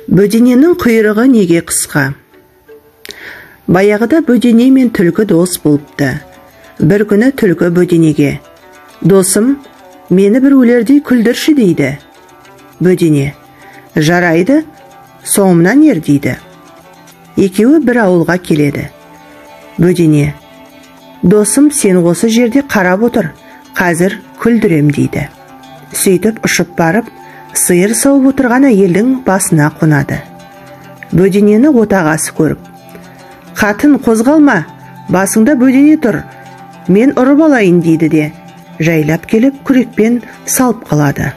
Бөдененің құйрығы неге қысқа? Баяғыда бөдене мен түлкі дос болыпты. Бір күні түлкі бөденеге: «Досым, мені бір өлердей күлдірші», дейді. Бөдене: «Жарайды, соңымнан ер», дейді. Екеуі бір ауылға келеді. Бөдене: «Досым, сен осы жерде қарап отыр, қазір күлдірем», дейді. Сөйтіп ұшып барып, сиыр сауып отырған әйелдің басына қонады. Бөденені отағасы көріп: «Қатын, қозғалма, басыңда бөдене тұр, мен ұрып алайын», дейді де, жайлап келіп күрекпен салып қалады.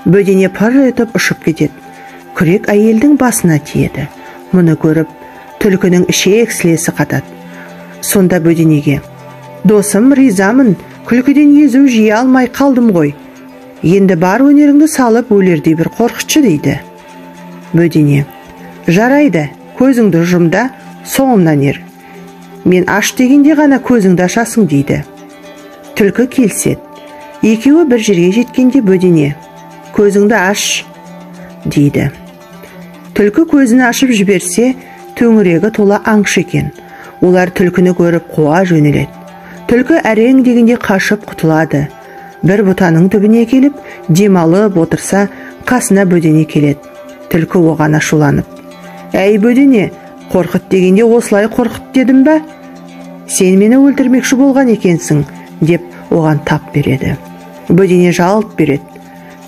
Бөдене пыр етіп ұшып кетеді. Күрек әйелдің басына тиеді. Мұны көріп, түлкінің ішек сілесі қатады. Сонда бөденеге: «Досым, ризамын, күлкіден езу жия алмай қалдым ғой. Енді бар өнеріңді салып өлердей бір қорқытшы», дейді. Бөдене: «Жарайды, көзіңді жұм да соңымнан ер. Мен аш дегенде ғана көзіңді ашасың», дейді. Түлкі келіседі. Екеуі бір жерге жеткенде бөдене: «Көзіңді аш», дейді. Түлкі көзін ашып жіберсе, төңірегі тола аңшы екен. Олар түлкіні көріп қуа жөнеледі. Түлкі әрең дегенде қашып құтылады. Бір бұтаның түбіне келіп, демалып отырса, қасына бөдене келеді. Түлкі оған ашуланып: «Әй, бөдене, қорқыт дегенде осылай қорқыт дедім ба? Сен мені өлтірмекші болған екенсің», деп оған тап береді. Бөдене жалт береді.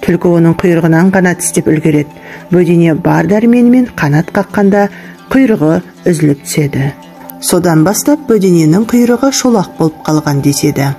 Түлкі оның құйрығынан ғана тістеп үлгереді. Бөдене бар дәрменімен қанат қаққанда құйрығы үзіліп түседі. Содан бастап бөдененің құйрығы шолақ болып қалған деседі.